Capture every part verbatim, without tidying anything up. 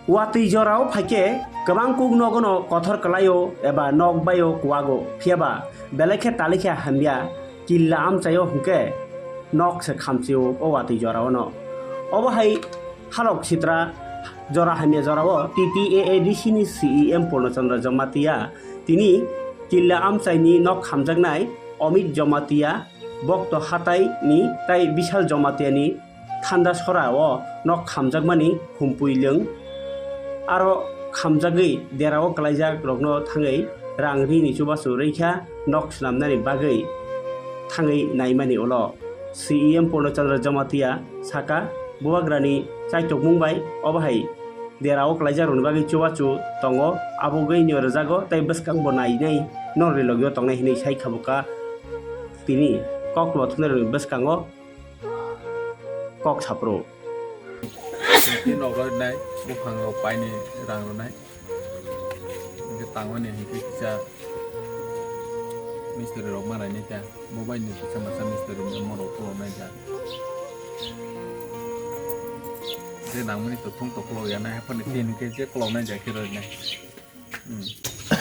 Watwi jorao phaikhe kwbang kuk nogono kothor kwlaio eba nok baio kuwago, phiyaba belai khe talikhe hamya killa amchaio hwnkhe nok se khamchio o watwi joraono. Obo hai halok sitra jora hamya jorao T T A A D C ni C E M Purno Chandra Jamatia tini killa amchaini nok khamjaknai Amit Jamatia, Bokto Hatai ni tai Bishal Jamatia ni thanda sora o nok khamjakmani humpui lwng. Aro khamjagwi derao kwlaijak rokno thangwi rang rini chubachu rwikha nok swnamnani bagwi thangwi naimani ulo. C E M Purno Chandra Jamatia saka, bubagrani chaitokmung bai obo hai derao kwlaijak rokni bagwi chubachu tongo, abo gwi nw rwjago tei bwskango nainai norni logio tongnai hinwi sai kha bwkha tini kok lothunairokni bwskango kok saphuru. Tei nok rwnai, buphang rok paini rang rwnai. Hingke tangmani hingke kisa mistri rok ma rainai ta. Mobile ni kisa masa mistri ni omo rok kolok nai ta. Je nangmani to thung to kolok ya nai, haphani tin hingke je kolok nai ja khe rwnai.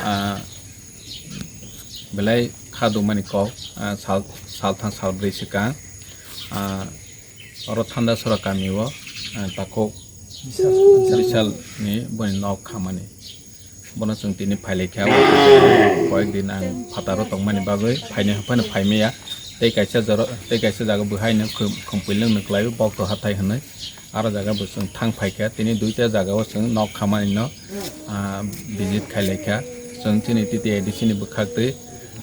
Ah, belai kha dungmani kok, ah, sal, salthang salbrwi swkang, ah, oro Thandasora kami o, ah, takhuk Bishal ni boni nok khamani. Bono chwng tini phailaikha, koyek din ang phataro tongmani bagwi phaini haphano phaimaya. Tei kaisa jora, tei kaisa jaga bo haino khum-, khumpui lwngno kwlaio, Bokto Hathai hinwi. Aro jaga bo chwng thang phaikha, tini duita jagao chwng nok khamani no, ah, visit khailaikha. Chwng chini T T A D C ni bwkhaktwi,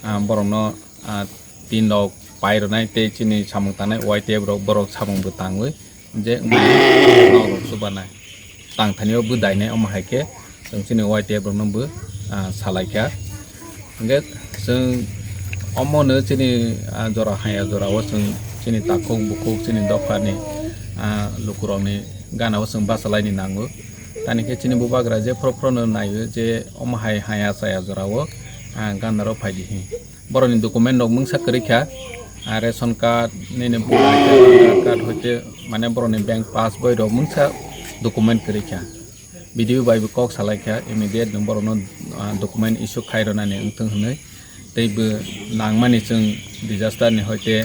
ah, borokno, ah, tin rok pai rwnai tei chini samung tangnai Y T F rok borok samung bo tangwi je wngmani nok rok chubanai. Tang thani o bwdainai omo hai khe chwng chini Y T F rokno bo, ah, salaikha. Hingkhe chwng omono chini, ah, jora haya jorao chwng chini takhuk bukhuk chini dophani, ah, lukurokni ganao chwng bachalaini nango. Tani khe chini bubagra je phoro phorono naio je omo hai haya chaya jorao, ah, ganarok phaidi hi. Borokni document rok mungsa kwrwi kha, ah, ration card, nini voter card hoite mane borokni bank pass boi rok mungsa document kwrwi kha. B D O bai bo kok salai kha, immediate nwng borokno, ah, document issue khai rwnani wngthung hwnwi. Tei bo nangmani chwng disaster ni hoite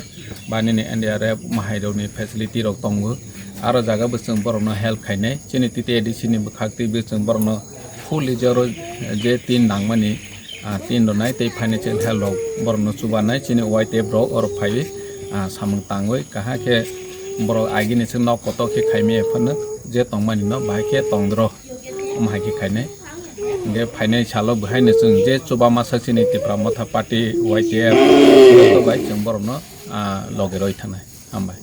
ba nini N D R F mahai rokni facility rok tongo. Aro jaga bo chwng borokno help khainai. Chini T T A D C ni bwkhak twi bo chwng borokno fully je oro je tin nangmani, ah, tin rwnai tei financial help rok borokno chubanai. Chini Y T F rok oro phaiwi, ah, samung tangwi kaham khe borok agini chwng nok kotor khe khaimaya phano je tongmani no bahai khe tongdro. Omo hai khe khainai. Hingkhe phainai salo bo haino chwng je chuba masa chini Tipra Motha Party Y T F joto bai chwng borokno, ah, logi roi thangnai. Hambai.